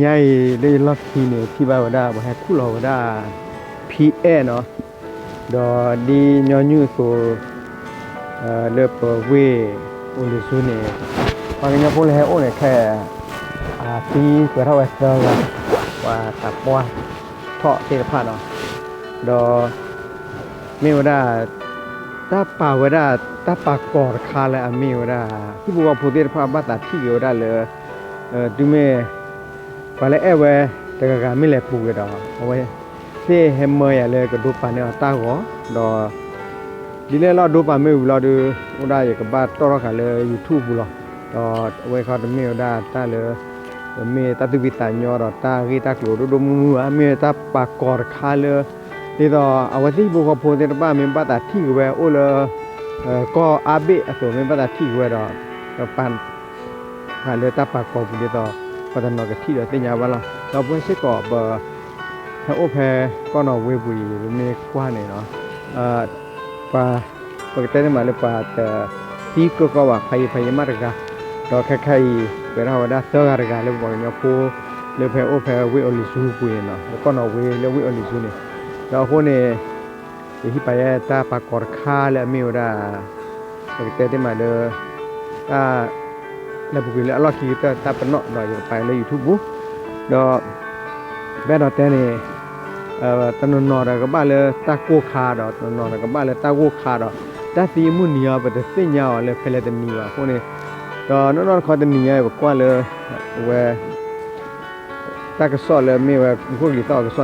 ညါအံၤလၢယလီၢ်ခံန့ၣ် ထံၣ်ဘၣ်ဝဲဒၣ် ပှၤဟဲခူၣ်လီၤဝဲဒၣ် ဖံအဲၣ်နီၤ, ဒီးဒ်ညီနုၢ်အသိး လၢပဝ့ၢ်အိၣ်လံၤဆူန့ၣ် ပှၤကညီဖိလၢဟဲအိၣ်န့ၣ်ခဲ အသံကွဲးထီၣ်ဝဲသၢဂၤ, ပှၤသးပှၢ်ထီၣ်သ့ၣ်တဖၣ်နီၤ, ဒီး မ့ၢ်ဝဲဒၣ် တၢ်ပာ်ဝဲဒၣ် တၢ်ပာ်ကီၤတခါလၢအမ့ၢ်ဝဲဒၣ် ဟံၣ်ဖိဃီဖိသ့ၣ်တဖၣ်ဘၣ်သးထံၣ်က့ၤဝဲဒၣ်လၢ တုၤမ့ၢ် ပှၤလၢအဲၣ်ဝဲတဂၤဂၤမ့ၢ်လဲၤပူၤက့ၤဒီး အဝဲသ့ၣ်ဟဲမၢယၤလၢကဒိပာ်န့ၢ်အီၤတၢ်ဂီၤ, ဒီး ဒ်လဲၣ်လီၤဒိပာ်မ့ၢ်ဝံၤလီၤဒီး အိၣ်ဒၣ်ယကဘၣ်တီၣ်ထီၣ်ဃာ်လၢ YouTube ပူၤလီၤ, ဒီးအဝဲခီတမ့ၢ်ဝဲဒၣ်တၢ်လၢ ပမ့ၢ်တၢ်သူၣ်ဖှံသးညီဒီးတၢ်ဂ့ၢ်တၢ်ကျိၤဒိၣ်ဒိၣ်မုၢ်မုၢ်ဘၣ်, မ့ၢ်တၢ်ပာ်ကီၤတခါလၢ ဒ်သိးအဝဲသ့ၣ်ဟံၣ်ဖိဃီဖိသ့ၣ်တဖၣ်မ့ၢ်ဘၣ်သးထံၣ်က့ၤဝဲအိၣ်လၢ ကီၢ်အါဘ့ၣ်အသိးမ့ၢ်ဘၣ်သးထံၣ်က့ၤဝဲဒီး ပာ် ဃာ်လၢတၢ်ပာ်ကီၤပူၤဒ်သိး ပှၤတနီၤကထံၣ်ဒီးသ့ၣ်ညါဘၣ်လီၤ. ဒီးပဝဲစ့ၢ်ကီးပ ဟဲအိၣ်ဖဲကီၢ်နီၣ်ဝ့ပူၤအံၤ ပမ့ၢ်ကွၢ်န့ၣ်နီၤ ပှၤ ပကတဲန့ၣ်မးလၢပှၤတသံကၢကီဘၣ် ဖးယံာ်ဖးယံာ်မးတဂၤ, ဒီးခဲခါအံၤ ပှဲၤထီၣ်ဝဲဒၣ်သၢဂၤတဂၤလၢပပှၤကညီဖိ လၢဖဲအိၣ်ဖဲဝ့ၢ်အိၣ်လံၤဆူပူၤန့ၣ်နီၤ လၢကီၢ်နီၣ်ဝ့လၢဝ့ၢ်အိၣ်လံၤဆူန့ၣ်, ဒီးအဃိန့ၣ် ယဟံၣ်ပာ်ယဲတၢ်ပာ်ကီၤတခါလၢအမ့ၢ်ဝဲဒၣ် ပကတဲသ့မးလၢ တၢ် လၢပူၤကွံာ်လၢအလီၢ်ခံကတၢၢ်တၢ်ပနီၣ်ဒီးယကပာ်လၢ YouTube ပူၤ, ဒီး ပအဲၣ်ဒိးတဲန့ၣ် တနီၤနီၤဒီးကဘၣ်လၢတၢ်ကိၢ်ခါဒီး တနီၤနီၤဒီးကဘၣ်လၢတၢ်ဂိၢ်ခါဒီး တၢ်သံအမုၢ်နံၤအံၤ ပတသ့ၣ်ညါအီၤလၢဖဲလဲၣ်တနံၤဘၣ်အဃိန့ၣ်, ဒီးနီၢ်နီၢ်တခီတနံၤညါအံၤ ပကွၢ်လၢ အဝဲ တၢ်ကစီၣ်လၢမ့ၢ်ဝဲမူခိၣ်ကလံၤသီၣ်အကစီၣ်န့ၣ် တဲဝဲဒၣ်လၢမူခိၣ်ကစူၤကလံၤကဟဲနီၤ, ဘၣ်ဆၣ်သနာ်က့ပကွၢ်ဒီးတၢ်န့ၣ်လဲၤလၢအဂ့ၢ်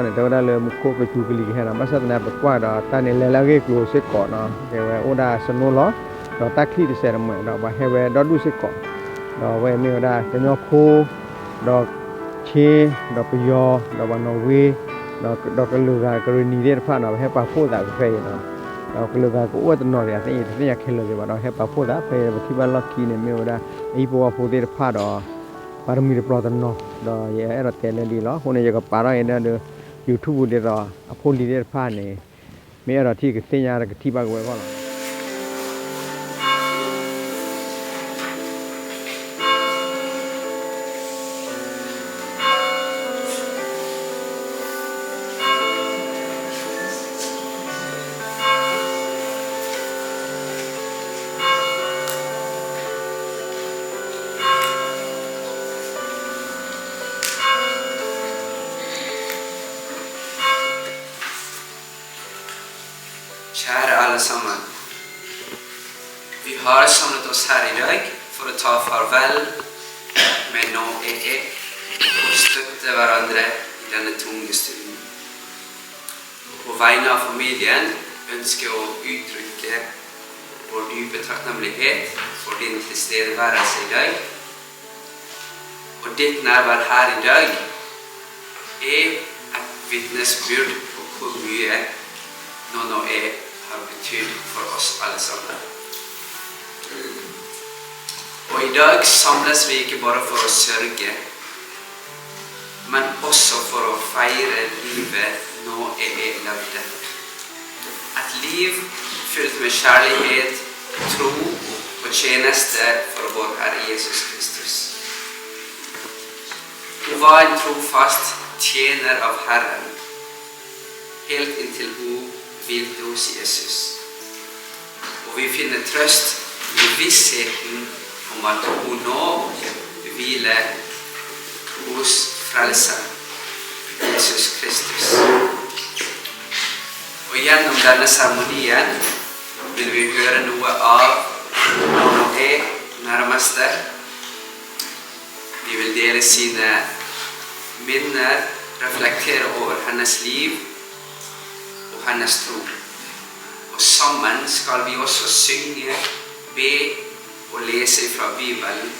ကျိၤစ့ၢ်ကီးနီၤ, ကဲဝဲအိၣ်ဒၣ် snow လီၤ, ဒီးတၢ်ချံၣ်တစဲးတမှဲာ်ဒီးပှၤဟဲဝဲဒီဒူၣ်စ့ၢ်ကီး, ဒီးအဝဲမ့ၢ်ဝဲဒၣ်ကညီဖိ ဒီး ခ့ ဒီးပယီၤ ဒီးပှၤနီၣ်ဝ့ ဒီးကလုာ်ဂၤကရ့ၣ်နံၤသ့ၣ်တဖၣ်နီၤ ပဟဲပာ်ဖှိၣ်သးဖဲအံၤနီၤ, ဒီးကလုာ်ဂၤကအိၣ်ဝဲတနီၤဒံး အသ့ၣ်အံၤတသ့ၣ်ညါခဲလၢာ်ဒံးဘၣ်ဒီး ဟဲပာ်ဖှိၣ်သးဖဲအံၤ ပထံၣ်ဘၣ်လီၢ်ခံန့ၣ် မ့ၢ်ဝဲဒၣ် အဟံၣ်ဖိဃီဖိသ့ၣ်တဖၣ်ဒီး ပှၤတမှံၤတပျီၤတနီၤ, ဒီးယအဲၣ်ဒိးတဲလၢဒ်အံၤလီၤ. အဃိန့ၣ် ယကပာ်ထီၣ်က့ၤဒၣ်ဒီး YouTube ဒ်သိး အဖိအလံၤသ့ၣ်တဖၣ်န့ၣ် မ့ၢ်အဲၣ်ဒိးထံၣ်ကသ့ၣ်ညါဒီးကထံၣ်ဘၣ်က့ၤဝဲအဂီၢ်လီၤ. Kära allesammans. Vi har samlat oss här idag för att ta farväl med Noe och stötta varandra i denna tunga stund. Och på vägnar av familjen önskar jag uttrycka vår djupa tacknämlighet för din tillstedevärelse idag. Och ditt närvaro här idag är ett vittnesbörd på hur mycket Noe har betytt för oss allesammans. Och idag samlas vi inte bara för att sörja, men också för att fira livet Noe levde. Ett liv fyllt med kärlek, tro och tjänst för vår Herre Jesus Kristus. Hon var en trofast tjänare av Herren, helt intill hon vilade hos Jesus. Och vi finner tröst i vissheten om att hon nå vilar hos Frälsaren, Jesus Kristus. Och genom denna ceremonien vill vi höra några av Noe närmaste. Vi vill dela sina minnen, reflektera över hennes liv och hennes tro. Och samman ska vi också sjunga, be och läsa ifrån Bibeln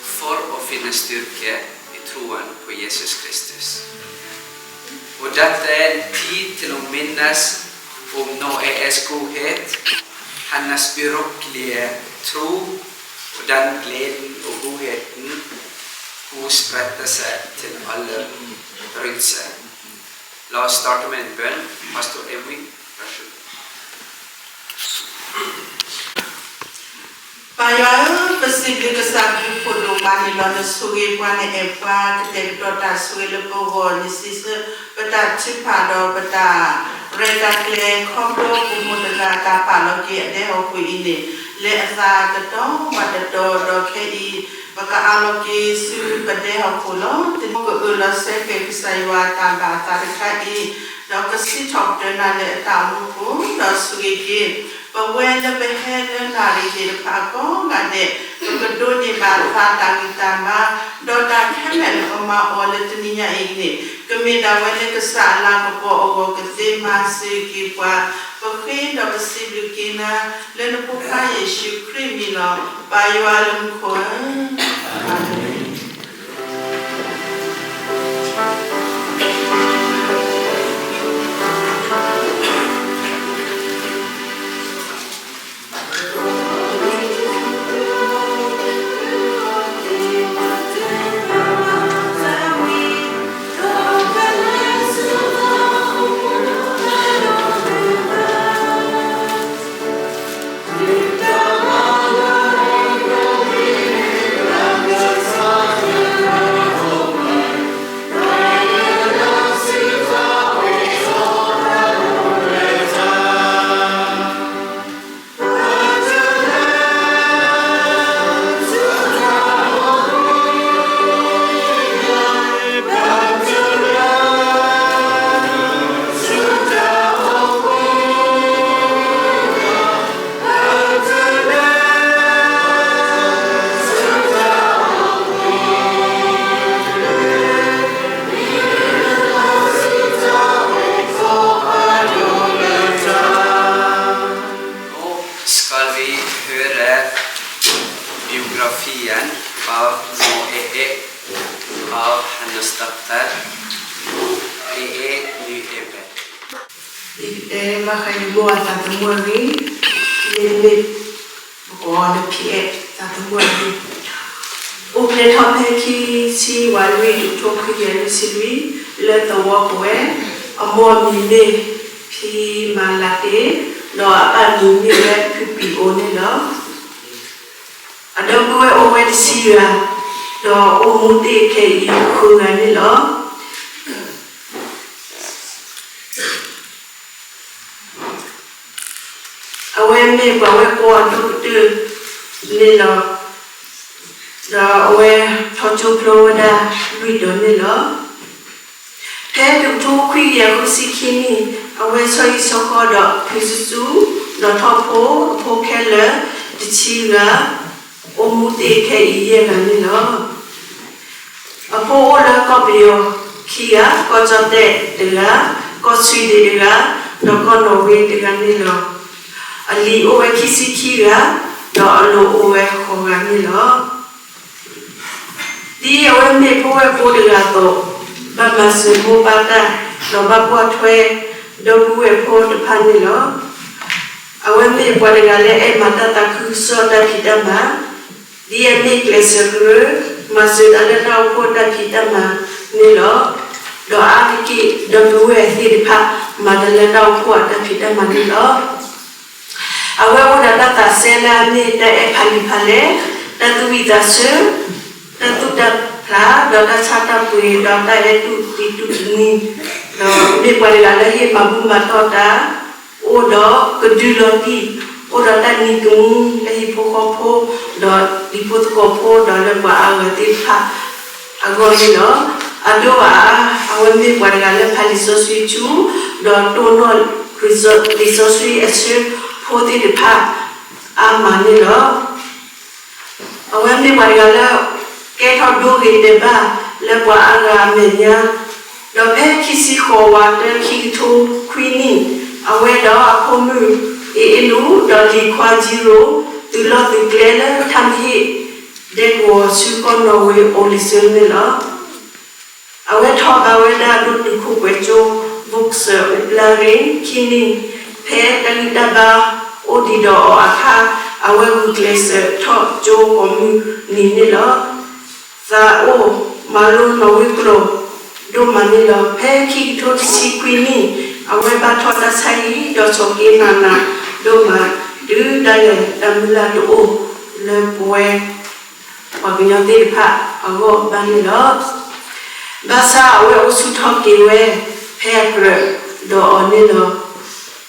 för att finna styrka i tron på Jesus Kristus. Och detta är en tid till att minnas om Noes godhet, hennes urokliga tro och den glädjen och godheten hon spredde sig till alla runt sig. Låt oss starta med en bön. Pastor Edwin, varsågod. ပၢ်ယွၤဧၢ, ပစံးဘျုးကစၢ်အဘျုးဖးဒိၣ်မးန့ၣ်လီၤ. နဆိၣ်ဂ့ၤပှၤ နအဲၣ်ပှၤ ကတဲာ်ကတီၤတၢ်ဆိၣ်ဂ့ၤလၢပဂီၢ်, နစံးဆၢပတၢ်ထုကဖၣ်ဒီး ပတၢ်ရဲၣ်တၢ်ကျဲၤ ခီဖျိပမိၢ်တဂၤအတၢ်ပာ်လီၤက့ၤအဒဲဟီၣ်ခိၣ်အံၤန့ၣ် လၢအသးတတီၤဘၣ်တတီၤ, ဒီးခဲအံၤ ပကအးလီၤက့ၤဆူပဒဲဟီၣ်ခိၣ်လီၤ. တနံၤအံၤ ပကအၢၣ်လီၤဆၢက့ၤကစၢ်ယွၤအတၢ်ဘၣ်အသးတခါအံၤ, ဒီးကစံးထီၣ်ပတြၢၤနၤလၢအတၢ်အိၣ်မူပူၤ, ဒီးဆိၣ်ဂ့ၤက့ၤ ပဝဲလၢပဟဲလၢနၣ်ရံၣ်သ့ၣ်တဖၣ်ကိးဂၤဒဲး, ပကဒိးန့ၢ်ဘၣ်သးတၢ်ဂံၢ်တၢ်ဘါ, ဒီးတၢ်ခဲလၢာ်လၢပမၤအီၤလၢတနံၤညါအံၤန့ၣ် ကမ့ၢ်ဒၣ်ဝဲလၢကစၢ်အလၤကပီၤအဂီၢ် ကသ့မၤစၢၤက့ၤပှၤ. ပဃ့ဒီးပစံးဘျုးက့ၤနၤ လၢနဖိခွါယ့ၣ်ၡူးခရံာ်အမံၤလီၤ. ပၢ်ယွၤလၢမူခိၣ်ဧၢ, အၤမ့ၣ်. Nå skal vi høre biografien av Noe av Hannes datter Ee Nuebe. ယကတဲဘၣ်ဃးယမိၢ်အသးသမူအဂ့ၢ်, ယမ့ၢ် ပကိးအီၤလၢဖံအဲၣ်သးသမူအဂ့ၢ်, အိၣ်ဖျဲၣ်ထီၣ်ဖဲခံဆံဝးလွံၢ် တုၤထိခွံကယၤလွံၢ်ဆံလွံၢ် လၢသဝီပဝဲ, အမိၢ်အမံၤမ့ၢ်ဖံမၤလးတ့, ဒီးအပၢ်အမံၤမ့ၢ်ဝဲဖုပံၤအိၣ်န့ၣ်လီၤ. အဒီပုၢ်ဝဲၢ်အိၣ်ဝဲတဆံဂၤ, ဒီးအိၣ်မူသ့ၣ်ခဲအံၤဃုဂၤန့ၣ်လီၤ. အဝဲမ့ၢ်ပှၤဝဲၢ်ကိာ်အဒိၣ်ကတၢၢ်န့ၣ်လီၤ. ဒီးအဝဲထီၣ်ကၠိဖျိဝဲဒၣ်လွံၢ်တီၤန့ၣ်လီၤ. ဖဲတုၤထိခွံကယၤဃုဆံခံနံၣ်, အဝဲဆီဟံၣ်ဆီဃီဒီးဖံးစုစူၤ, ဒီးထီၣ်ဖိအဖိခဲလၢာ် တဆံဂၤ, အိၣ်မူသ့ၣ်ခဲအံၤယဲၢ်ဂၤန့ၣ်လီၤ. အဖိအိၣ်လၢကီၢ်ပယီၤခံဂၤ, ကီၢ်ကၠီၣ်တဲၣ်တဂၤ, ကီၢ်ဆွံဒ့းတဂၤ, ဒီးကီၢ်နီၣ်ဝ့တဂၤန့ၣ်လီၤ. အလံၤအိၣ်ဝဲခံဆံခံဂၤ, ဒီးအလိၤအိၣ်ဝဲဃိးဂၤန့ၣ်လီၤ. ဒ်အဝဲမ့ၢ်ဖိဝဲၢ်ကိာ်တဂၤအသိး, ဘၣ်မၤစၢၤမိၢ်ပၢ်တၢ်, ဒီးဘၣ်ကွၢ်ထွဲဒီပုၢ်ဝဲၢ်ဖိတဖၣ်န့ၣ်လီၤ. အဝဲမ့ၢ်ပှၤတဂၤလၢအဲၣ်မၤတၢ်သးခုကစီၣ်တၢ်ဖံးတၢ်မၤ, ဒ်အမ့ၢ်ကျဲးစၢးကရၢ, မၤစၢၤတၢ်လၢတၢ်အိၣ်ဖှိၣ်တၢ်ဖံးတၢ်မၤန့ၣ်လီၤ. ဒီးအါတက့ၢ်ဒီပုၢ်ဝဲၢ်သ့ၣ်တဖၣ် မၤတၢ်လၢတၢ်အိၣ်ဖှိၣ်အတၢ်ဖံးတၢ်မၤန့ၣ်လီၤ. အဝဲအိၣ်ဒီးတၢ်သးစဲလၢအမ့ၢ်တၢ်အဲၣ်ဖးလံာ်ဖးလဲၢ်, တၢ်သူၣ်ဝံၣ်သးဆၢ, တၢ်သူၣ်တၢ်ဖျး, ဒီးတၢ်ဆါတၢ်ပှ့ၤ, ဒီးတၢ်အဲၣ်တူၢ်သံတူၢ်တနံၤ, ဒီးမ့ၢ်ပှၤတဂၤလၢဟ့ၣ်မၤဘူၣ်မၤတီၢ်တၢ်, အိၣ်ဒီးကဒုလီၤတံၢ်, အိၣ်ဒီးတၢ်နံၤကမူလၢဟံၣ်ဖိဃီဖိ, ဒီးဒံဖိသကိးဖိ, ဒီးလၢပှၤအါဂၤသ့ၣ်တဖၣ်အဂီၢ်န့ၣ်လီၤ. အဒိၣ်အါ, အဝဲမ့ၢ်ပှၤတဂၤလၢဖးလံာ်စီဆှံဆူ, ဒီးတိၢ်နီၣ်လံာ်စီဆှံအဆၢဖိသ့ၣ်တဖၣ်အါမးန့ၣ်လီၤ. အဝဲမ့ၢ်ပှၤတဂၤလၢ ကဲထီၣ်ဒိဂ့ၤတဲာ်ဘၣ်လၢပှၤအါဂၤအမဲာ်ညါ, ဒီးဖဲခံဆံဃိးဝး တၢ ခံကထိခွံနံၣ်, အဝဲဒီးအဖိမုၣ် အ့အ့လူး ဒီးလံၤခွါကံရိၤ သုးလီၢ်သုးကျဲလၢထးမဟ့ၣ် ဒဲကဝီၤဆူကီၢ်နီၣ်ဝ့ အိၣ်လံၤစၢၤန့ၣ်လီၤ. အဝဲထီၣ်ဘၣ်ဝဲဒၣ်ဒိၣ်တုာ်ခိၣ်ပှဲၤကၠိ ဘိၣ်စၢၣ် အူပျါရ့ၣ်ခံနံၣ်, ဖဲတၢ်ဂံၢ်တၢ်ဘါအိၣ်ဒံးဒီးအီၤအခါ, အဝဲဂုာ်ကျဲးစၢးထီၣ်ကၠိကိးမုၢ်နံၤန့ၣ်လီၤ. သးအိၣ်မၤလိနီၣ်ဝ့ကျိာ်ဒိၣ်မးန့ၣ်လီၤ. ဖဲခံကထိတဆံခွံနံၣ်, အဝဲဘၣ်ထီၣ်တၢ်ဆါဟံၣ် ဒီးဆိးက့နးနးဒိၣ်မး, တုၤဒၣ်လဲာ်တၢ်မုၢ်လၢ်တအိၣ် လၢပဝဲ ပှၤကညီသ့ၣ်တဖၣ်အဂီၢ်ဘၣ်န့ၣ်လီၤ. ဘၣ်ဆၣ်အဝဲအိၣ်ဆူၣ်ထီၣ်က့ၤဝဲ ဖဲအကြၢးဒီးအီၤန့ၣ်လီၤ.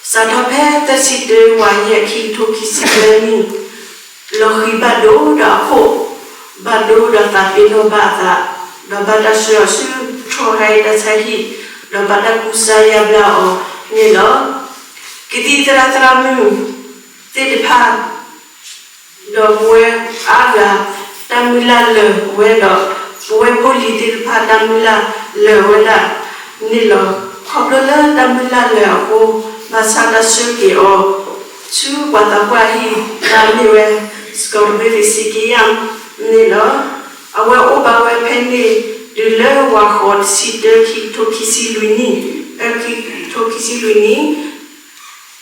စးထီၣ်ဖဲသၢဆံတၢ ဝးယဲၢ် ခံကထိခံဆံသၢနံၣ် လီၤဃံၤဘၣ်ဒိဒီးအခိၣ်, ဘၣ်ဒိဒီးသးပ့ၤနီၣ်ဘၣ်အသး, ဒီးဘၣ်တၢ်ဆှၢအီၤဆူ ထီၣ်ဟဲတၢ်ဆါဟံၣ်, ဒီးဘၣ်တၢ်ကူစါယါဘျါအီၤန့ၣ်လီၤ. ကသံၣ်သရၣ်သရၣ်မုၣ်သ့ၣ်တဖၣ် ဒီးပဝဲအါဂၤ တၢ်မုၢ်လၢ်လၢာ်ဝဲဒီး ပဝဲဖိလံၤသ့ၣ်တဖၣ်တၢ်မုၢ်လၢ်လၢာ်ဝဲဒၣ်န့ၣ်လီၤ. ခီဖျိလၢတၢ်မုၢ်လၢ်လၢာ်အဃိ, ဘၣ်ဆၣ်တၢ်ဆှၢက့ၤအီၤ ဆူပှၤသးပှၢ်ဟံၣ်တၢ်မ့ၢ်ဝဲ စကီၤတဘ့ၣ်သ့ၣ်စ့က့ယၣ်န့ၣ်လီၤ. အဝဲအိၣ်ဘၣ်ဝဲဖဲန့ၣ် တုၤလၢဝးဃီးတဆံတၢ ခံကထိခံဆံလွံၢ်နံၣ်, အ ခံကထိခံဆံလွံၢ်နံၣ်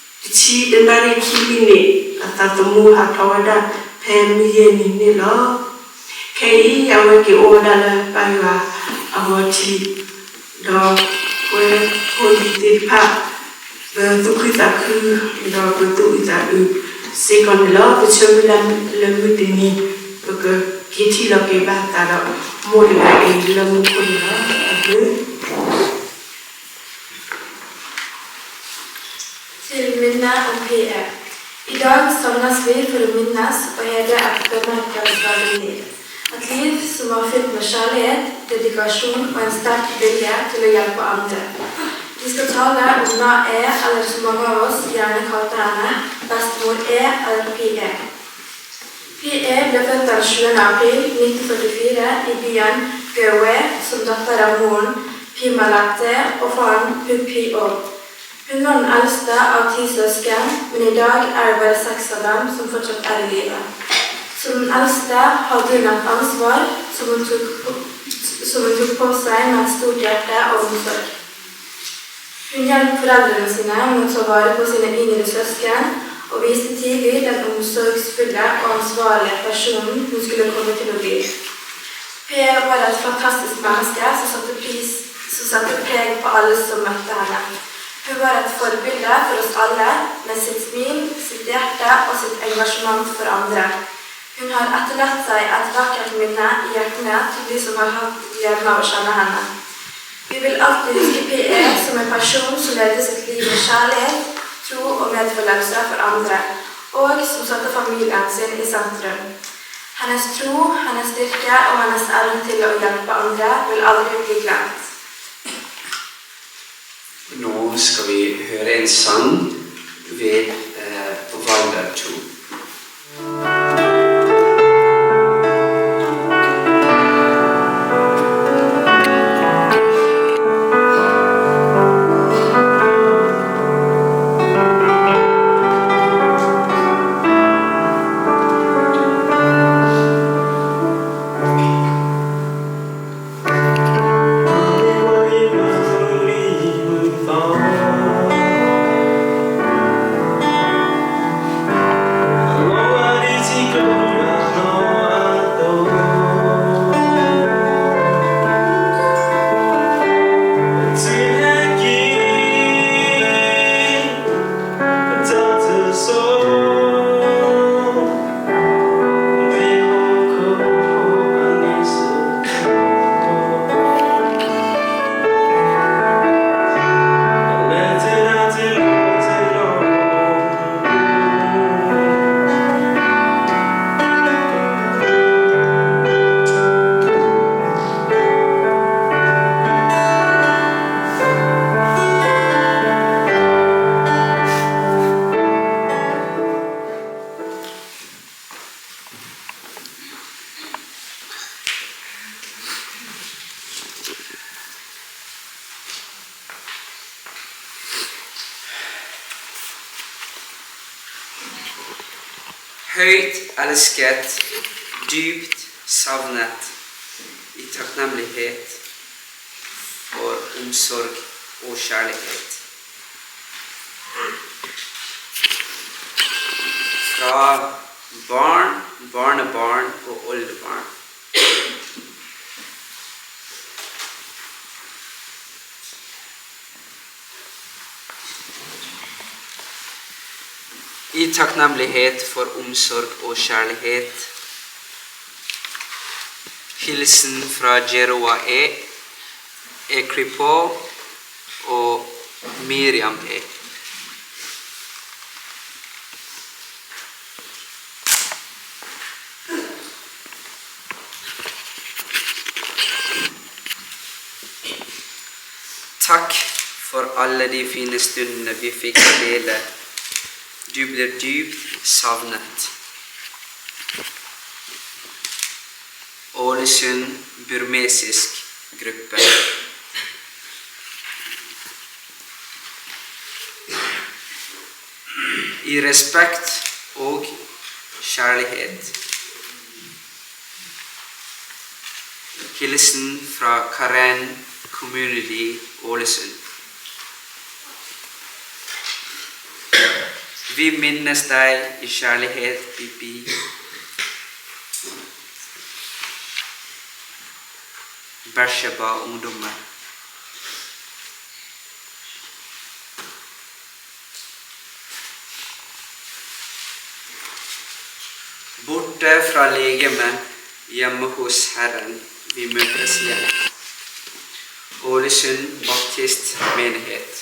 တဆံတနၣ်ရံၣ်ခံမံးနံးန့ၣ် အသးသမူဟးထီၣ်ဝဲဒၣ်ဖဲမုၢ်ယဲၢ်နံၤန့ၣ်လီၤ. ခဲအံၤအဝဲက့ၤအိၣ်ဝဲဒၣ်လၢပၢ်ယွၤအဂီၢ်ထံး, ဒီးပဝဲဖိလံၤသ့ၣ်တဖၣ် ပသူၣ်ခုသးခု ဒီးပသူၣ်အုးသးအုးစ့ၢ်ကီးန့ၣ်လီၤ. ပဆၢမုၢ်လၢ်လၢမုၢ်တနံၤ ပကက့ၤထံၣ်လီၤက့ၤဘၣ်သးဒီး မိၢ်တဂၤအံၤလၢမူခိၣ်န့ၣ်လီၤ. အဘျုး Till minne om P F. I dag samlas vi for å minnes og hedre et bemerkelsesverdig liv. Et liv som var fylt med kjærlighet, dedikasjon og en sterk vilje til å hjelpe andre. Vi skal tale om Ma E, eller som mange av oss gjerne kalte henne, bestemor E eller Pi E. Pi E ble født den sjuende april nitten førtifire i byen Gaoue som datter av moren Pi Malakte og faren Pu Pi O. Hun var den eldste av ti søsken, men i dag er det bare seks av dem som fortsatt er i live. Som den eldste hadde hun et ansvar som hun tok på, som hun tok på seg med et stort hjerte og omsorg. Hun hjalp foreldrene sine med å ta vare på sine yngre søsken, og viste tidlig den omsorgsfulle og ansvarlige personen hun skulle komme til å bli. Pi E var et fantastisk menneske som satte pris, som satte preg på alle som møtte henne. Hun var et forbilde for oss alle med sitt smil, sitt hjerte og sitt engasjement for andre. Hun har etterlatt seg et vakkert minne i hjertene til de som har hatt gleden av å kjenne henne. Vi vil alltid huske Pi E som en person som levde sitt liv med kjærlighet, tro og medfølelse for andre, og som satte familien sin i sentrum. Hennes tro, hennes styrke og hennes evne til å hjelpe andre vil aldri bli glemt. Nå skal vi høre en sang ved eh, Valdertun. Høyt elsket, dypt savnet, i takknemlighet for omsorg og kjærlighet. Fra barn, barnebarn og oldebarn. I takknemlighet for omsorg og kjærlighet. Hilsen fra Jeroa e, Ekripo og Miriam e. Takk for alle de fine stundene vi fikk dele. Du blir dypt savnet. Ålesund burmesisk gruppe. I respekt og kjærlighet. Hilsen fra Karen Community Ålesund. Vi minnes deg i kjærlighet, Pippi. Beersheba ungdommer. Borte fra legeme, hjemme hos Herren, vi møtes igjen. Ålesund Baptist Menighet.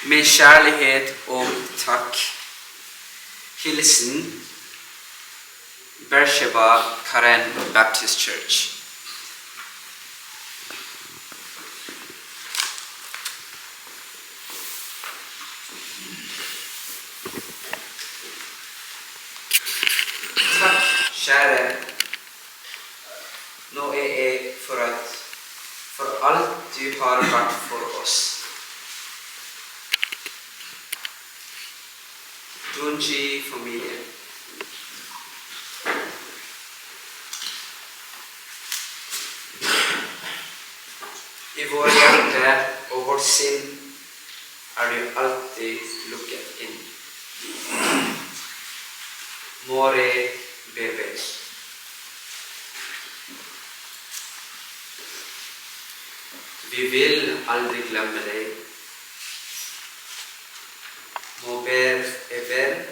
Med kjærlighet og takk. Hilsen Beersheba Karen Baptist Church. Takk, kjære. Nå er jeg for at, for alt du har vært for oss. Dunji familie. I våre hjerter og vårt sinn er du alltid lukket inn. More bebe. Vi vil aldri glemme deg. Mober ever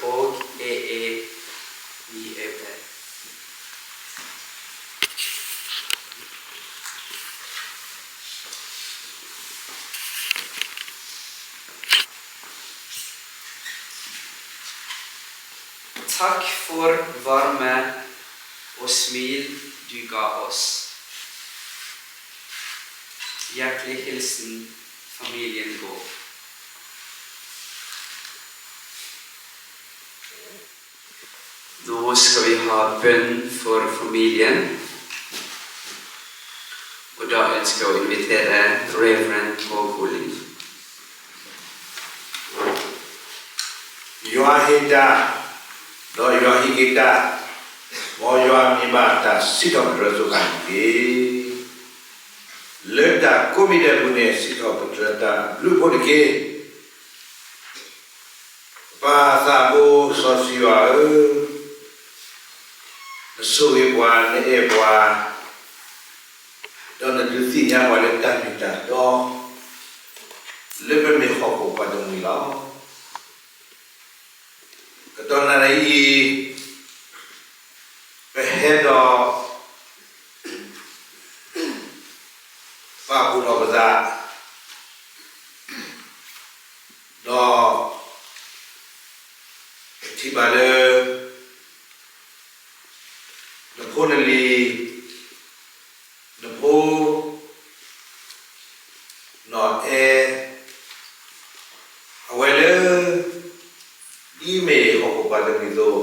og ee ni ever. Tak for varme og smil du ga oss. Hjertelig hilsen familien Gaard. Nå skal vi ha bønn for familien, og da ønsker jeg å invitere Reverend Håkon Liv. ယွၤဟ့ၣ်တၢ်, ဒီးယွၤဟ့ၣ်က့ၤတၢ်, မ်ယွၤမ့ၢ်ဘၣ်တၢ်စံးထီၣ်ပတြၢၤစ့ၢ်ကီးတက့ၢ်. လၢတၢ်ကိးမံၤဒဲးအပူၤန့ၣ် စံးထီၣ်ပတြၢၤတၢ်ဘျုးဖှိၣ်တက့ၢ်. ပၢ်သးဘိစီဆှံယွၤဧၢ, နဆိၣ်ဂ့ၤပှၤ, နအဲၣ်ပှၤ, ဒီးနဒုးသ့ၣ်ညါပှၤလၢတၢ်မ့ၢ်တၢ်တီ, လၢပမ့ၢ်ဟီၣ်ခိၣ်ပှၤတမှံၤလီၤ. ကတီၢ်နၣ်ရံၣ်အံၤ, ပဟဲဒီး ပာ်ဖှိၣ်ထီၣ်ပသး, ဒီး ပထံၣ်ဘၣ်လၢ နဖိနလံၤ, နဖိ နီၢ်အဲ, အဝဲလၢ ဒ်မ့ၢ်ဟီၣ်ခိၣ်ပှၤတမှံၤအသိး,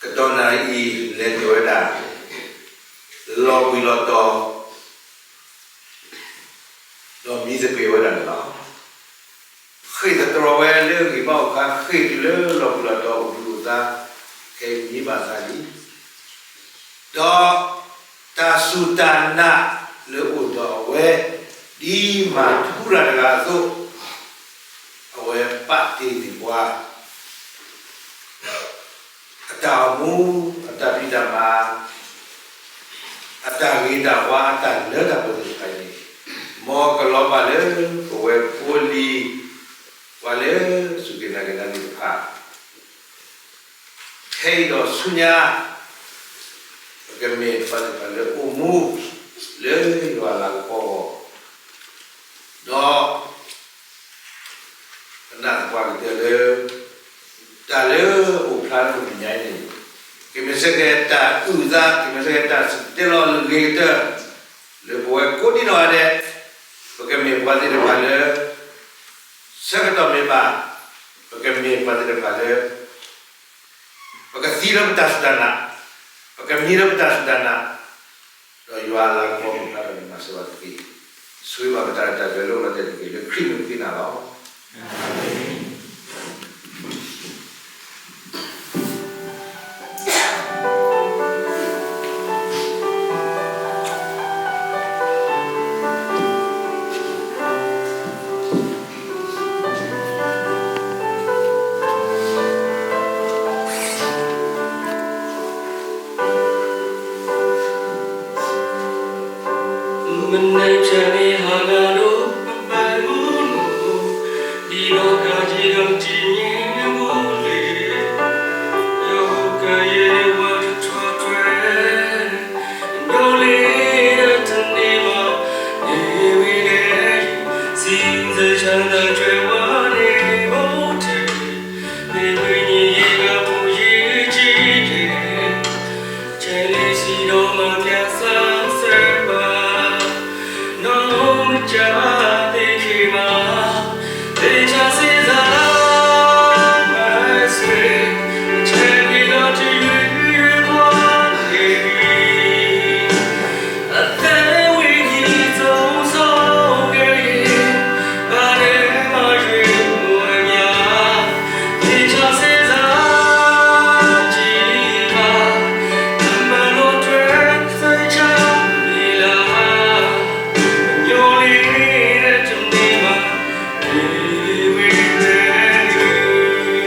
ကတီၢ်နၣ်ရံၣ်အံၤ လဲၤတ့ၢ်ဝဲဒၣ် လီၤဘှံးလီၤတီၤ, ဒီးမံသပ့ၤဝဲဒၣ်န့ၣ်လီၤ. ဃ့ၢ်သတြီၤဝဲလၢဂံၢ်ဘါအိၣ်ခါ, ဃ့ၢ်တုၤလၢလီၤဘှံးလီၤတီၤအိၣ်ဘှံးအိၣ်သါ, ခဲအံၤမံဘၣ်သးလံ. ဒီးတၢ်စူၢ်တၢ်နာ်လၢအိၣ်ဒီးအဝဲ, ဒ်မၤထူရၤတဂၤအသိး, အဝဲပာ်တ့ၢ်န့ၢ်ပှၤ အတၢ်အိၣ်မူ, အတၢ်ဖံးတၢ်မၤ, အတၢ်ဂ့ၤတၢ်ဝါအတၢ်လၢတၢ်ပှဲၤသ့ၣ်တဖၣ်အံၤန့ၣ်, မ်ကလီၤဘၣ်လၢပဝဲကိးလံ, ပှၤလၢစူၢ်က့ၤနာ်က့ၤတၢ်သ့ၣ်တဖၣ် ခဲအံၤဒီးဆူညါ ပကမ့ၢ်ပှၤသ့ၣ်တဖၣ်လၢအိၣ်မူလၢယွၤအလၤကပီၤအဂီၢ်, ဒီး ပနာ်သပှၢ်ကတၢၢ်လၢ တၢ်လၢအအိၣ်ဖျါလၢပမဲာ်ညါအံၤန့ၣ်, ကမ့ၢ်ဆၢက့ၤတၢ်အုၣ်သး, ကမ့ၢ်ဆၢက့ၤတၢ်စံၣ်တဲၤတဲလီၤလၢအဂ့ၤကတၢၢ် လၢပဝဲကိးဒံနီၢ်ဂၤဒဲး, ပကမ့ၢ်ပှၤသ့ၣ်တဖၣ်လၢ ဆၢကတီၢ်မ့ၢ်ဘၣ်, ပကမ့ၢ်ပှၤသ့ၣ်တဖၣ်လၢ ပကသံလၢပတၢ်စူၢ်တၢ်နာ်, ပကမံလၢပတၢ်စူၢ်တၢ်နာ်, ဒီးယွၤအလၤကပီၤမ့ၢ်ပှၤဒီးမၤစၢၤဘၣ်တက့ၢ်. ဆိၣ်ဂ့ၤဘၣ်ပတၢ်ရဲၣ်တၢ်ကျဲၤလိာ်လီၤတဲာ်တက့ၢ် လၢခရံာ်မံၤဃ့နၤလီၤ. မနုၤတမံၤဟါဂၤဒိၣ် ပဘၣ်မူနီၤ, ဒ်ဒီးကးက့ၤဒီးတံၤမံၤမူလ့ၤ, ယဟူးကယဲၢ်ဝဲတထီၣ်ထွဲ, ညိလ့ဒီးတန့ၢ်ဘၣ်, မ့ၢ်ဝံၤန့ၣ်, စံးသဆၣ်သးထွဲဝဲန့ၣ်ဘိထဲ, မ့ၢ်ဝံၤန့ၣ်ယဲၢ်ဂၤဖိယံၤကံကဲ, ကဲလံစံးဒီးမၤဘျါစၢၤဘၣ်, နီၢ်မ့ၢ်ကသ့ခံမး, သ့ၣ်ဆၣ်စ့ၢ်သး, မၤစ့ၢ်, ကဲလံဒီးတယုၢ်ယုၢ်ဘီန့ၣ်, အသးဝံၤနံၤသိးစီကဲၤ, ဘၣ်ဒဲးမၤယွၤအမဲာ်ညါ, သ့ၣ်ဆၣ်စ့ၢ်သး, ကံကါ, အမၤလိထွဲသ့ၣ်ဆၣ်မံၤလၤ, ညိလ့ဒီးတန့ၢ်ဘၣ်, မ့ၢ်ဝံၤန့ၣ်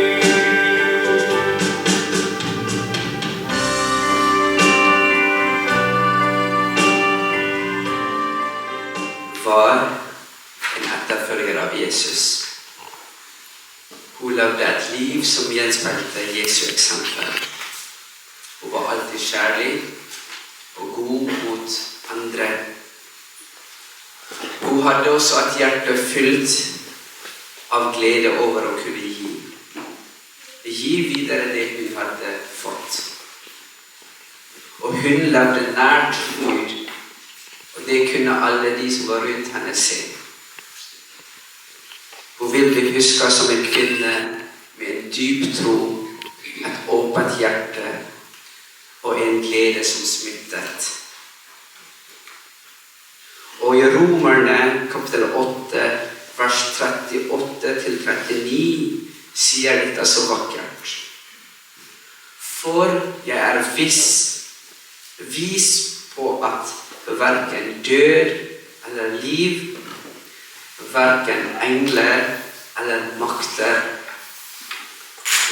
Var en efterföljare av Jesus. Hon levde ett liv som genspeglade Jesu exempel. Hon var alltid kärlig och god mot andra. Hon hade också ett hjärta fyllt av glädje över att kunna ge, ge vidare det hon hade fått. Og hun levde nær til Gud, og det kunne alle de som var rundt henne se. Hun vil bli husket som en kvinne med en dyp tro, et åpent hjerte og en glede som smittet. Og i Romerne kapittel åtte, vers trettiåtte til trettini sier dette så vakkert. For jeg er viss, vis på at verken død eller liv, verken engler eller makter,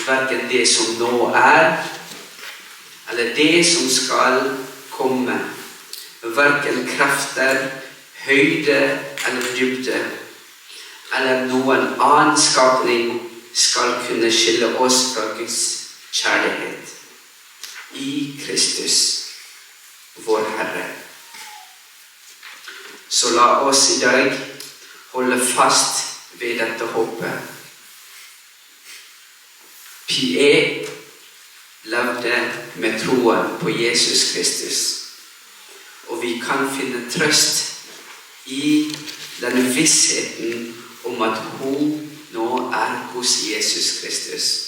verken det som nå er, eller det som skal komme, verken krefter, høyde eller dybde, eller noen annen skapning skal kunne skille oss fra Guds kjærlighet i Kristus, vår Herre. Så la oss i dag holde fast ved dette håpet. Pie levde med troen på Jesus Kristus, og vi kan finne trøst i den vissheten om at hun nå er hos Jesus Kristus.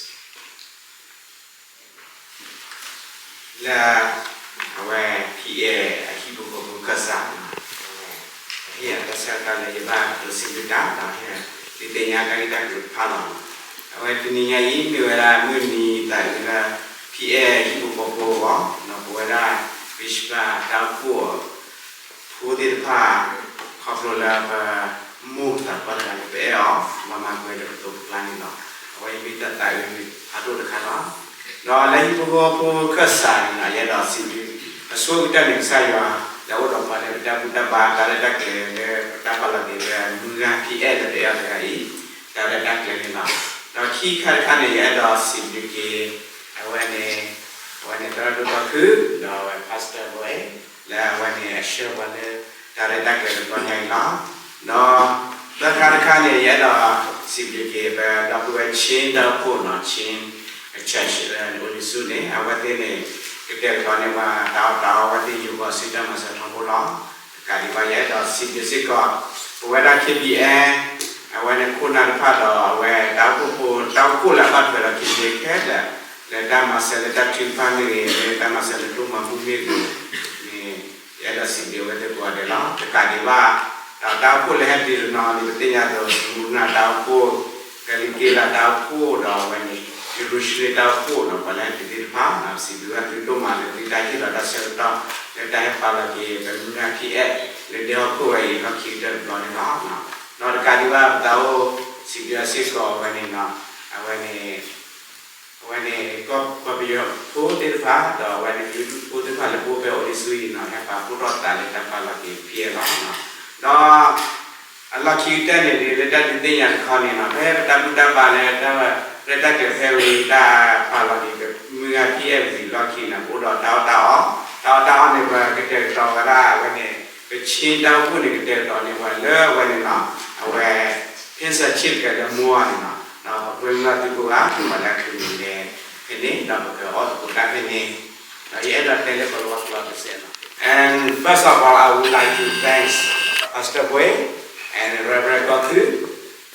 လၢ အဝဲ P A အဟံၣ်ဖိဃီဖိခၢၣ်စး, အဝဲ အဟ့ၣ်အတၢ်ဆၢကတီၢ်လၢယဘၣ်ဒိးစံးဘျုးတၢ်ဒီး ဟ့ၣ်ဒုးသ့ၣ်ညါတၢ်ဂ့ၢ်တၢ်ကျိၤတဖၣ်လီၤ. အဝဲတနံၤညါအံၤ မ့ၢ်ဝဲဒၣ်မုၢ်နံၤသးအုးလၢ P A ဟံၣ်ဖိဃီဖိအဂီၢ်, ဒီးပဝဲဒၣ် Bishop တၢ်အိၣ်ဖှိၣ် ဖိသ့ၣ်တဖၣ် ခီဖျိလၢပမိၢ်သးပှၢ်တဂၤလၢပအဲၣ်အီၤ မၤမၤကွံာ်ဒီးပသိးပကျါန့ၣ်လီၤ. အဝဲအံၤမ့ၢ်တၢ်သးအုးဖးဒိၣ်တခါလီၤ. ဒီးလၢဟံၣ်ဖိဃီဖိခၢၣ်စးန့ၣ်လီၤ ယအဲၣ်ဒိးစံးဘျုး အဆိကတၢၢ်န့ၣ် ကစၢ်ယွၤ လၢအအိၣ်ဒီးပှၤလၢပတၢ်ဘူၣ်တၢ်ဘါ တၢ်ရဲၣ်တၢ်ကျဲၤလၢပတၢ်ပာ်လီၤက့ၤ ပမုၢ်ဂၤဖံအဲၣ်လၢပအဲၣ်တဂၤအံၤ တၢ်ရဲၣ်တၢ်ကျဲၤန့ၣ်လီၤ. ဒီးခံခါတခါန့ၣ် ယအဲၣ်ဒိးစံးဘျုးက့ၤ အဝဲန့ၣ် အဝဲန့ၣ် သရၣ်ဒိၣ်တီခု ဒီးအဝဲ Pastor ဘိ လၢအဝဲန့ၣ် အဆှၢပှၤလၢတၢ်ရဲၣ်တၢ်ကျဲၤတဘျီညါအံၤလီၤ. ဒီးသၢခါတခါန့ၣ် ယအဲၣ်ဒိးစံးဘျုးက့ၤ ပဒီပုၢ်ဝဲၢ် Chin တၢ်အိၣ်ဖှိၣ်နီၤ Chin church လၢအိၣ်လံဆူန့ၣ် အဝဲသ့ၣ်န့ၣ် ကတဲာ်ကတီၤန့ၢ်ပှၤတၢ်အီၣ်တၢ်အီ အဝဲသ့ၣ်ယိၤကီၢ်စံးတၢ်မၤစၢၤထီဘိလီၤ. တကးဒံးဘၣ် ယအဲၣ်ဒိးစံးဘျုးစ့ၢ်ကီး ပဝဲဒၣ် K B N အဝဲန့ၣ်ခိၣ်နၢ်တဖၣ်ဒီး အဝဲတၢ်အိၣ်ဖှိၣ်ဖိ တၢ်အိၣ်ဖှိၣ်လၢအဘၣ်ထွဲဒီး K B N ခဲလၢာ် လၢတၢ်မၤစၢၤလၢတၢ်ထုကဖၣ်မ့ၢ်ဂ့ၤ လၢတၢ်မၤစၢၤလၢဒိၣ်မၤဘူၣ်မ့ၢ်ဂ့ၤန့ၣ် ယအဲၣ်ဒိးစံးဘျုးအဝဲသ့ၣ်ကိးဂၤဒဲးလီၤ. တကးဒံးဘၣ် ဒီးတၢ်အိၣ်ဖှိၣ်လၢဟဲတုၤတနီၤန့ၣ် ပသ့ၣ်ညါအသိး စမူနၢ်တၢ်အိၣ်ဖှိၣ်, ကလံးက့လးတၢ်အိၣ်ဖှိၣ် ဒီးအဝဲန့ၣ် ယရူၤၡလ့ၣ်တၢ်အိၣ်ဖှိၣ်ဒီး ပှၤလၢဟဲတုၤသ့ၣ်တဖၣ် စံးဘျုးဘၣ်သုဒိၣ်မးလၢသုတၢ်ဟ့ၣ်လီၤတၢ်ဆၢကတီၢ် လၢတၢ်ဟဲပာ်လီၤက့ၤ ပမုၢ်ဂၤဖံအဲၣ် လၢဒဲဟီၣ်ခိၣ်ဝဲအံၤ လီၢ်ခံကတၢၢ်တဘျီန့ၣ်လီၤ. ဒီးတကးဒံးဘၣ် ပသးအိၣ်စံးဘျုးစ့ၢ်ကီးဝဲန့ၣ်နီၤ အဝဲန့ၣ် အဝဲန့ၣ် ကီၢ်ပယီၤဖိသ့ၣ်တဖၣ် ဒီးအဝဲန့ၣ် ကလုာ်ဒူၣ်ဖိသ့ၣ်တဖၣ်လၢပအိၣ်ဖဲအိၣ်လံဆူအံၤနီၤ ဟဲပာ်ဖှိၣ်ထီၣ်သးလၢတၢ်ပာ်လီၤက့ၤဖံအဲၣ်လီၤ. ဒီးအလီၢ်ခံကတၢၢ်န့ၣ် လၢတၢ်ဒုးသ့ၣ်ညါတခီန့ၣ်နီၤ ဖဲပတၢ်ဘူၣ်တၢ်ဘါလၢတၢ်ရဲၣ်တၢ်ကျဲၤဖဲဝံၤ တၢ်ပာ်လီၤက့ၤပမုၢ်ဂၤဖံအဲၣ်ဝံၤလီၢ်ခံန့ၣ် ပအိၣ်ဒီးတၢ်အီၣ်တၢ်အီ, တၢ်အီၣ်တၢ်အီန့ၣ် ပကတဲာ်ကတီၤဝဲဒၣ်အဝဲန့ၣ် ပChinတၢ်အိၣ်ဖှိၣ်န့ၣ် ကတဲာ်ကတီၤန့ၢ်ပှၤလၢအဝဲန့ၣ်နီၤ အဝဲ ဖ့စၢဆ့ၣ်ကဲလၢမိၢ်အီၤန့ၣ်နီၤ ဒီးပပှ့ၤကလီၤသုကိးဂၤ ပှၤလၢအချုးန့ၣ်လဲၤဖဲန့ၣ် ဒီးပကအီၣ်သကိးတၢ်ဖဲန့ၣ် ဒီးယအဲၣ်ဒိးတဲလၢပလီၢ်ကျိာ်တစဲးနီၤ And first of all, I would like to thanks Pastor Boy and Reverend Kothu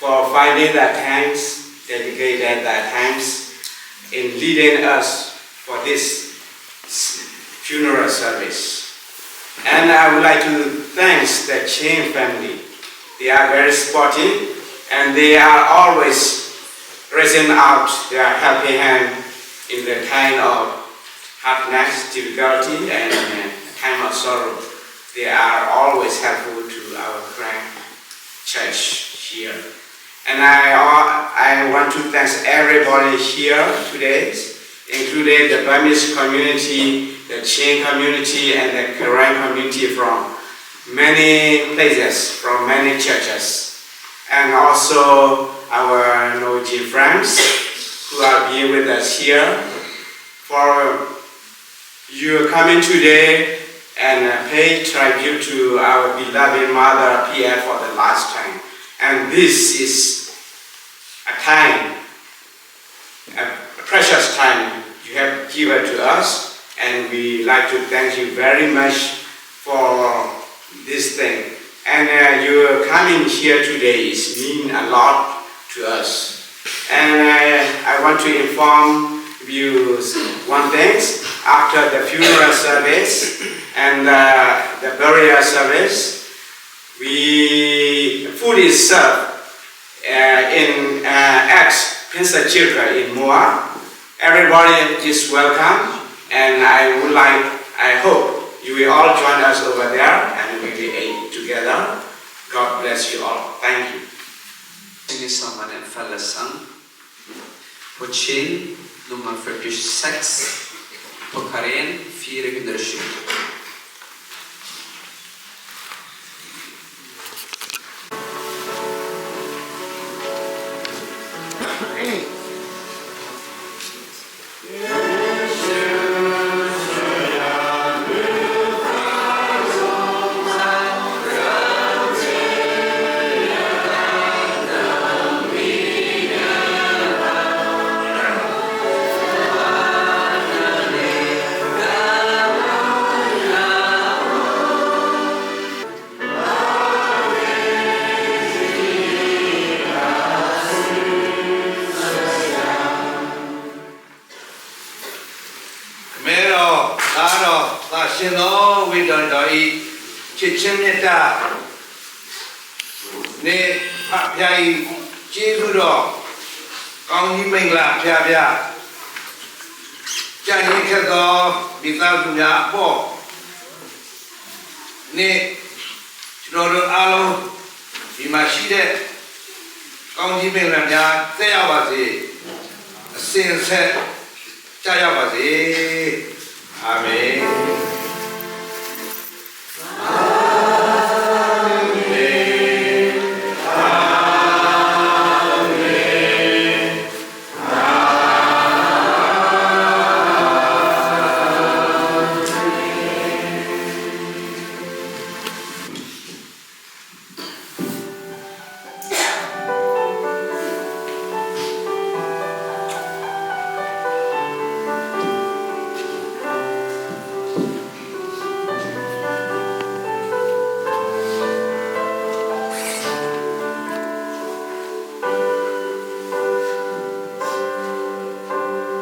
for finding the times, dedicated the times in leading us for this funeral service. And I would like to thanks the Chin family. They are very sportive and they are always raising out their helping hand in the time of hardness, difficulty, and uh, time of sorrow. They are always helpful to our clan church here. And I, I want to thank everybody here today, including the Burmese community, the Chin community, and the Karen community from many places, from many churches, and also our Norwegian friends who are being with us here for your coming today and uh, pay tribute to our beloved mother P F for the last time. And this is a time, a precious time you have given to us, and we like to thank you very much for this thing. And uh, your coming here today is mean a lot to us. And uh, I want to inform you one thing. After the funeral service and uh, the burial service, we food is served uh, in uh, ex Pinsa Chilka in Moa. Everybody is welcome, and I would like, I hope you will all join us over there, and we will eat together. God bless you all. Thank you. Sing a song and fella song. Pochin, number fifty-six. Pokarin, vier hundred. Amen. သးဒီးသးဆၢနီၤဝ့ၤဒီးဒီးအံၤ ချစ်ခြင်းမေတ္တာ န့ၣ် ဖးဖျါအံၤ ကျေးဇူးတော် ကောင်းကြီးမင်္ဂလာ အဖျားဖျား ကျန်ရစ်ခဲ့သော မိသားစုများအပေါ် နေ့ ကျွန်တော်တို့အားလုံး ဒီမှာရှိတဲ့ ကောင်းကြီးမင်္ဂလာများ သက်ရောက်ပါစေ။ အစဉ်အဆက် ကျရောက်ပါစေ။ အာမင်။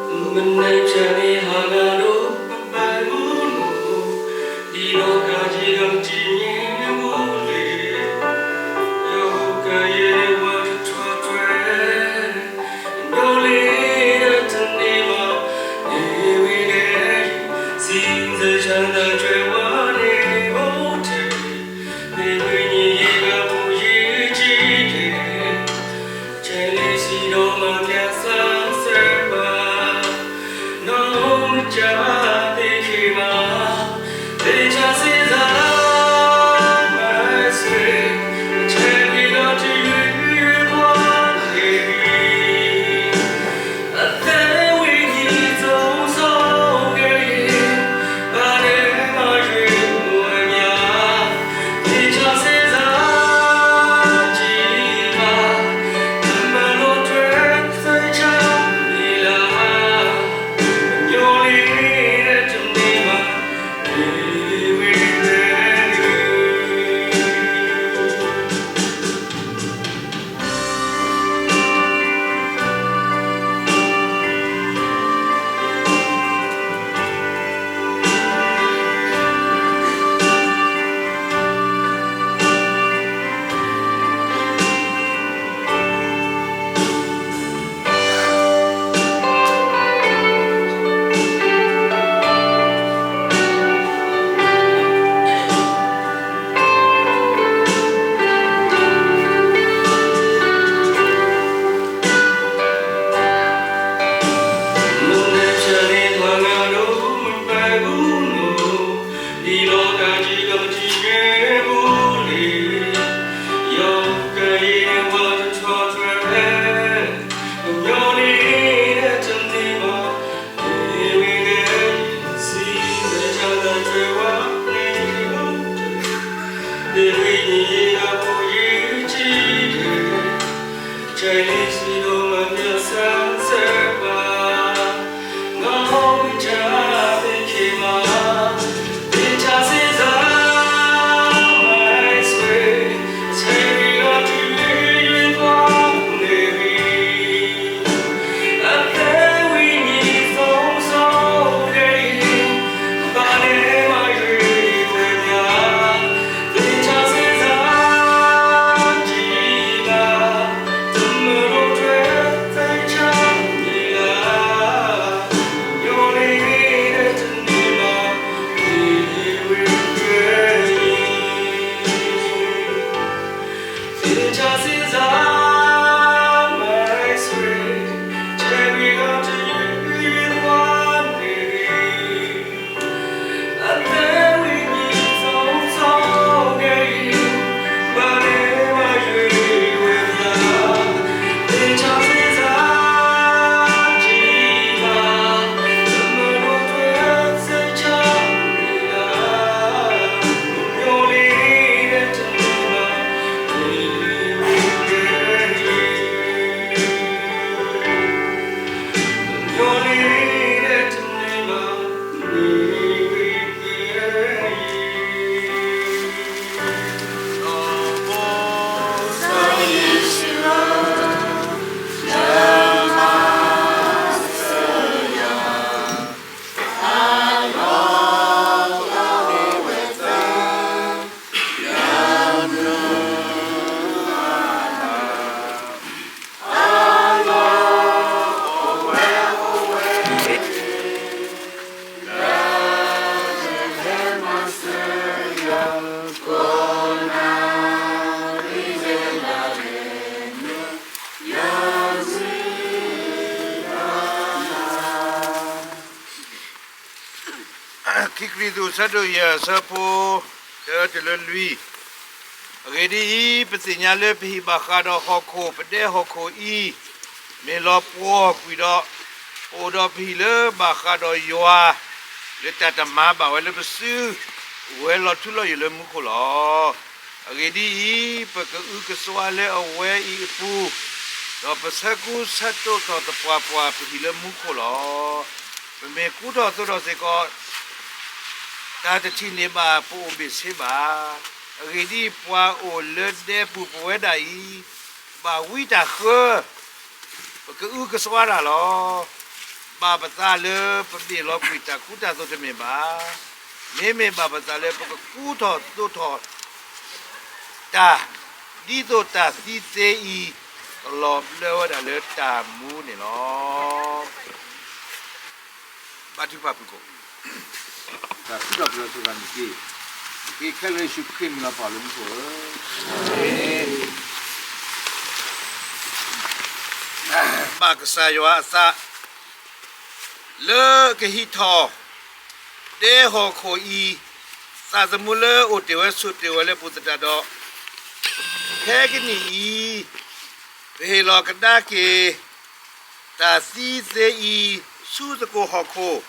မနုၤဖျၢၣ်န့ၣ်ဟးဂၤဒီးပပာ်မူနီၤ, ဒ်လီၤကးယံာ်ဒီးတံၤမံၤမူလ့ၣ်, ယကယဲၢ်ဝဲတထီၣ်ထွဲ, ဒိးလ့ဒီးတန့ၢ်ဘၣ်, မ့ၢ်ဝံၤဒီး, စံးဆၢတၢ်တြဲၤဝါန့ၣ်အိၣ်ထဲ, မ့ၢ်ဝံၤန့ၣ်ယကပူၤယကံၤဒဲး ကဲလံစံးဒီးမၤကဲစးစၢၤပှၤ, နီၢ်မုၢ်ကၢ်သ့ၣ်ခ့မး, သ့ၣ်ဆၣ်စ့ၣ်စၤ, မၤစ့ၢ်, ကဲလံဒီးတယုၢ်ယွဲၢ်ပှၤန့ၣ်, အသးဝံၣ်နံၤသိစီကဲအံၤ, ဘၣ်ဒဲးမၤယွဲၢ်ဝဲမး သ့ၣ်ဆၣ်စ့ၣ်စၤ, ကံၤဘၣ်, တမၤလိထွဲသၢဆၣ်မံၤလၤ, ပညိၣ်လ့ဒီးတန့ၢ်ဘၣ်, မ့ၢ်ဝံၤဒီး မနုၤဖျၢၣ်န့ၣ်ဟးဂၤဒီးပပာ်မူနီၤ, ဒ်လီၤကးယံာ်ဒီးတံၤမံၤမူလ့ၣ်, ယကယဲၢ်ဝဲတထီၣ်ထွဲ, ပညိၣ်လ့ဒီးတန့ၢ်ဘၣ်, မ့ၢ်ဝံၤဒီး, စံးဆၢတၢ်တြဲၤဝါန့ၣ်အိၣ်ထဲ, မ့ၢ်ဝံၤန့ၣ်ယကပူၤယကံၤဒဲး, ကဲလံစံးဒီးမၤကဲစးစၢၤပှၤ, နီၢ်မုၢ်ကၢ်သ့ၣ်ခ့မး, သ့ၣ်ဆၣ်စ့ၣ်စၤ, မၤစ့ၢ်, ကဲလံဒီးတယုၢ်ယွဲၢ်ပှၤန့ၣ်, အသးဝံၣ်နံၤသိစီကဲအံၤ, ဘၣ်ဒဲးမၤယွဲၢ်ဝဲမး, သ့ၣ်ဆၣ်စ့ၣ်စၤ, ကံၤဘၣ်, တမၤလိထွဲသၢဆၣ်မံၤလၤ, ပညိၣ်လ့ဒီးတန့ၢ်ဘၣ်, မ့ၢ်ဝံၤဒီး, သ့ၣ်ဆၣ်စ့ၣ်စၤ, မၤစ့ၢ်, ကဲလံဒီးတယုၢ်ယွဲၢ်ပှၤန့ၣ်, အသးဝံၣ်နံၤသိစီကဲအံၤ, ဘၣ်ဒဲးမၤယွဲၢ်ဝဲမး, သ့ၣ်ဆၣ်စ့ၣ်စၤ, ကံၤဘၣ်, တမၤလိထွဲသၢဆၣ်မံၤလၤ, ပညိၣ်လ့ဒီးတန့ၢ်ဘၣ်, မ့ၢ်ဝံၤဒီး, ပညိၣ်လ့ဒီးတန့ၢ်ဘၣ်, မ့ၢ်ဝံၤဒီး, ခံကရံၣ်သူး အဆၢဒိၣ်ယဲၢ် အဆၢဖိတၢတုၤလၢလွံၢ်, အဂ့ၢ်ဒ်အံၤ, ပသ့ၣ်ညါလၢပဟံၣ်ဘၣ်ဃးဒီးဟီၣ်ခိၣ်, ပဒဲဟီၣ်ခိၣ်အံၤ, မ့ၢ်လီၤပှီၢ်ကွံာ်ဒီး, ပအိၣ်ဒီးပဟံၣ်လၢဘၣ်ဃးဒီးယွၤ, လၢတၢ်တမၤဘၣ်ဝဲလၢပစု, အိၣ်ဝဲလီၤထူလီၤယိာ်လၢမူခိၣ်လီၤ. အဂ့ၢ်ဒ်အံၤ, ပကအုကစွါလၢအဝဲအံၤအပူၤ, ဒီးပဆၢကူဆၢတိာ်ထီၣ်သပှၢ်ပှၢ်ပဟံၣ်လၢမူခိၣ်လီၤ. ပမ့ၢ်ကူထီၣ်သိးထီၣ်စ့ၢ်ကီး တၢ်တထံၣ်န့ၢ်ဘၣ်ပအိၣ်ဘ့ၣ်ဆ့ဘၣ်. အဂ့ၢ်ဒ်အံၤ, ပှၤအိၣ်လၢဒဲပူၤပဝဲဒၣ်အံၤ, ဘၣ်ဝံတၢ်ဃၢ, ပကအုကစွါတၢ်လီၤ. ဘၣ်ပသးလၢပဘ့ၣ်လီၤကွံာ်တၢ်ခူတၢ်သိးတမ့ၢ်ဘၣ်. မ့မ့ၢ်ဘၣ်ပသးလၢပကကူထီၣ်သိးထီၣ်တၢ်, ဒ်သိးတၢ်သံသ့အံၤ ကလီၤဘျၢဝဲဒၣ်လၢတၢ်မူန့ၣ်လီၤ. ဘါထုကဖၣ်ဖုၣ်ကိာ်, တၢ်ဃုထီၣ်ပတြၢၤသ့ၣ်တဖၣ်န့ၣ်တက့ၢ်. ပဃ့ခဲလၢာ်ယ့ၣ်ၡူးခရံာ်မံၤလီၤပၢ်လၢမူခိၣ်ဧၢ, ဘၣ်ကစၢ်ယွၤအသး လၢကဟံးထီၣ် ဒဲဟီၣ်ခိၣ်အံၤ, သးသမူလၢအိၣ်တ့ၢ်ဝဲဆိးတ့ၢ်ဝဲလၢပူၤသတးဒီး, ခဲကနံၣ်အံၤ ပဟ့ၣ်လီၤကဒါက့ၤ တၢ်သံသ့အံၤ ဆူသကိးဟီၣ်ခိၣ်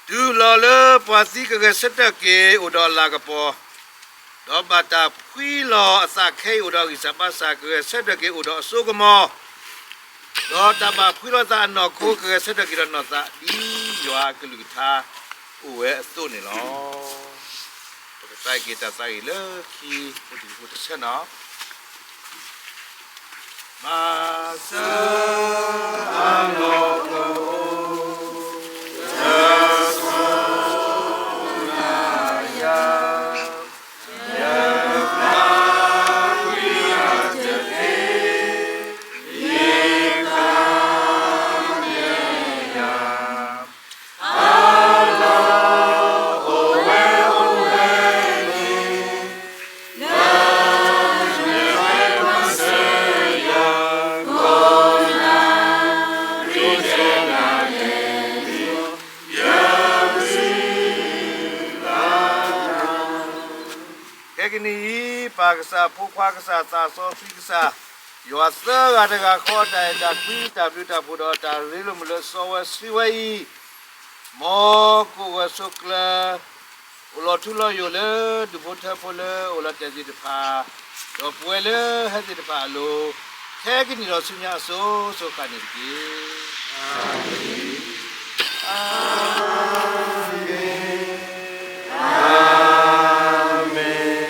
တုၤလီၤလၢပှၤသံကဂဲၤဆၢထၢၣ်က့ၤအိၣ်ဒီးအလၤကပီၤ, ဒီးဘၣ်တၢ်ဖှံလီၤအသးခဲအံၤအိၣ်ဒီးအဂံၢ်စၢ်ဘါစၢ် ကဂဲၤဆၢထၢၣ်က့ၤအိၣ်ဒီးအစိကမီၤ, ဒီးတၢ်ဘၣ်ဖှံလီၤသးအနီၢ်ခိ ကဂဲၤဆၢထၢၣ်က့ၤဒီးနီၢ်သး ဒ်ယွၤအကလုၢ်ကထါအိၣ်ဝဲအသိးန့ၣ်လီၤ. ပကသးက့ၤတၢ်သးဂ့ၢ်လၢခံ အိၣ်တံၢ်ဖိတဆၢနီၤ. ဘၣ်ဆၣ်အလီၢ်ကအိၣ် တဆိနၤယၤ, ယပျၢ်ကွံာ်အတသ့, ယသးန့ၣ်ယၤ ခဲကနံၣ်အံၤ ပၢ်ကစၢ် ဖိခွါကစၢ် သးစီဆှံကစၢ်, ယွၤသၢဂၤတဂၤဃီ တၢ်အဲၣ်တၢ်ကွံ တၢ်ဘျုးတၢ်ဖှိၣ်ဒီးတၢ်ရ့လိာ်မုာ်လၢစီဝဲဆှံဝဲအံၤ, မ်ကိးဂၤဆိးကျၢၤ အိၣ်လီၤထူလီၤယိာ်လၢဒူၣ်ဖိထၢဖိလၢအိၣ်လီၤတဲာ်သ့ၣ်တဖၣ်, ဒီးပဝဲလၢဟဲသ့ၣ်တဖၣ်အလိၤ, ခဲကနံၣ်ဒီးဆူညါအစိၤစိၤဃၣ်န့ၣ်တက့ၢ်. အၤမ့ၣ်, အၤမ့ၣ်, အၤမ့ၣ်.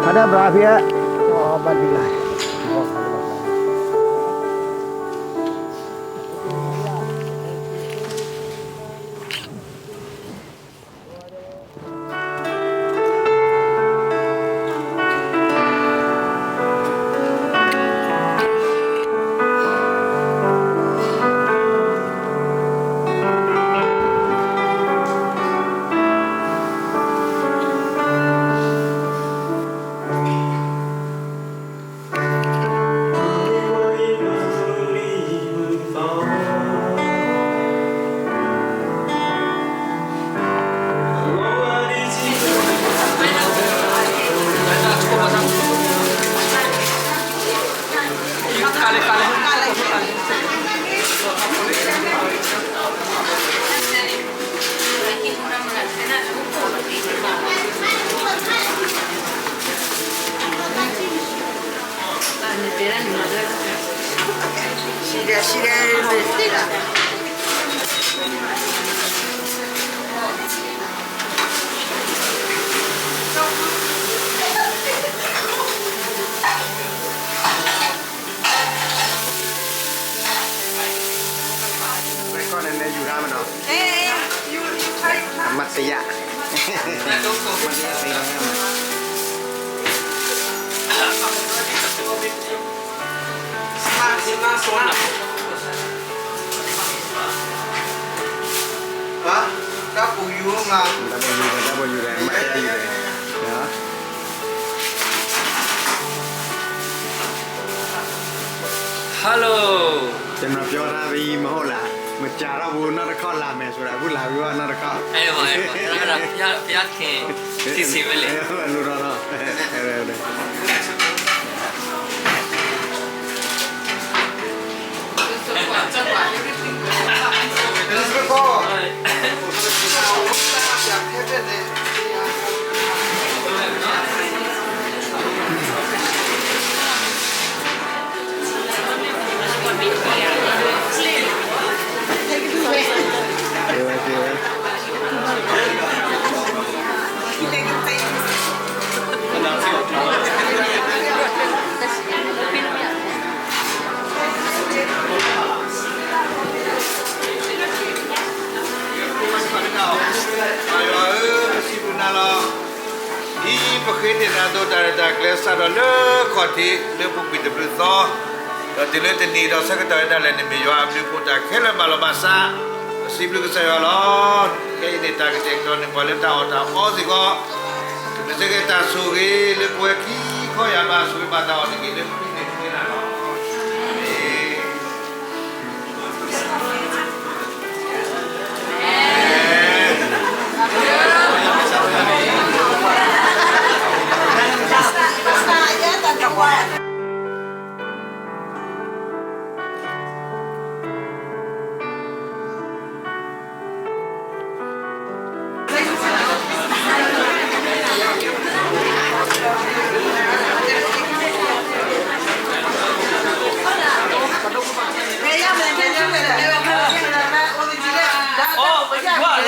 အတၢ်ဘြၤဖဲ အဘၣ်ဒ်လဲၣ် ဝဲကီၢ်န့ၣ်လဲၤယူၤရၣ်မနီၤ, အမတ်တယၣ်, မတ်တယၣ်သ့လီၤ, တၢ်ပူၤယူၤမး, တၢ်ပူၤယူၤဒီး တၢ်ပူၤယူၤဒီး မတ်တယၣ်ယူၤဒီး Hello, ကျွန်တော်ပြောထားပြီးမဟုတ်လား, မကြာတော့ဘူး နောက်တစ်ခေါက်လာမယ်ဆိုတာ, အခုလာပြီးတော့ နောက်တစ်ခေါက်, အဲပါ, အဲပါ, အဲ့ဒါ ဘုရား, ဘုရားခင် ဖြစ်စေပဲလေ, လူတော်တော့, ယွၤဧၢ, ပစံးဘျုးနၤလီၤ. ဒ်ပဃ့တ့ၢ်နၤအသိး တၢ်ရဲၣ်တၢ်ကျဲၤစးထီၣ်လၢခီၣ်ထံး လၢပူၤကွံာ်တဘျုးသီ, ဒီးတုၤလၢတနံၤဒီးဆၢကတီၢ်ဝဲဒၣ်လဲာ်န့ၣ် မ့ၢ်ယွၤအဘျုးအဖှိၣ်တၢ်ခဲလၢာ်ဘၣ်လီၤဘၣ်စး, ပစံးဘျုးကစၢ်ယွၤလီၤ. ခဲအံၤန့ၣ် တၢ်ကတဲာ်ကတီၤန့ၢ်ပှၤလၢတၢ်အီၣ်တၢ်အီစ့ၢ်ကီး, မ့ၢ်စ့ၢ်ကီးတၢ်ဆိၣ်ဂ့ၤလၢပဝဲခံခီယၢ်ဘၣ်ဆိၣ်ဂ့ၤဘၣ်တၢ်အီၣ်တက့ၢ်လၢခရံာ်န့ၣ်တက့ၢ်နၤလီၤ. အၤမ့ၣ်.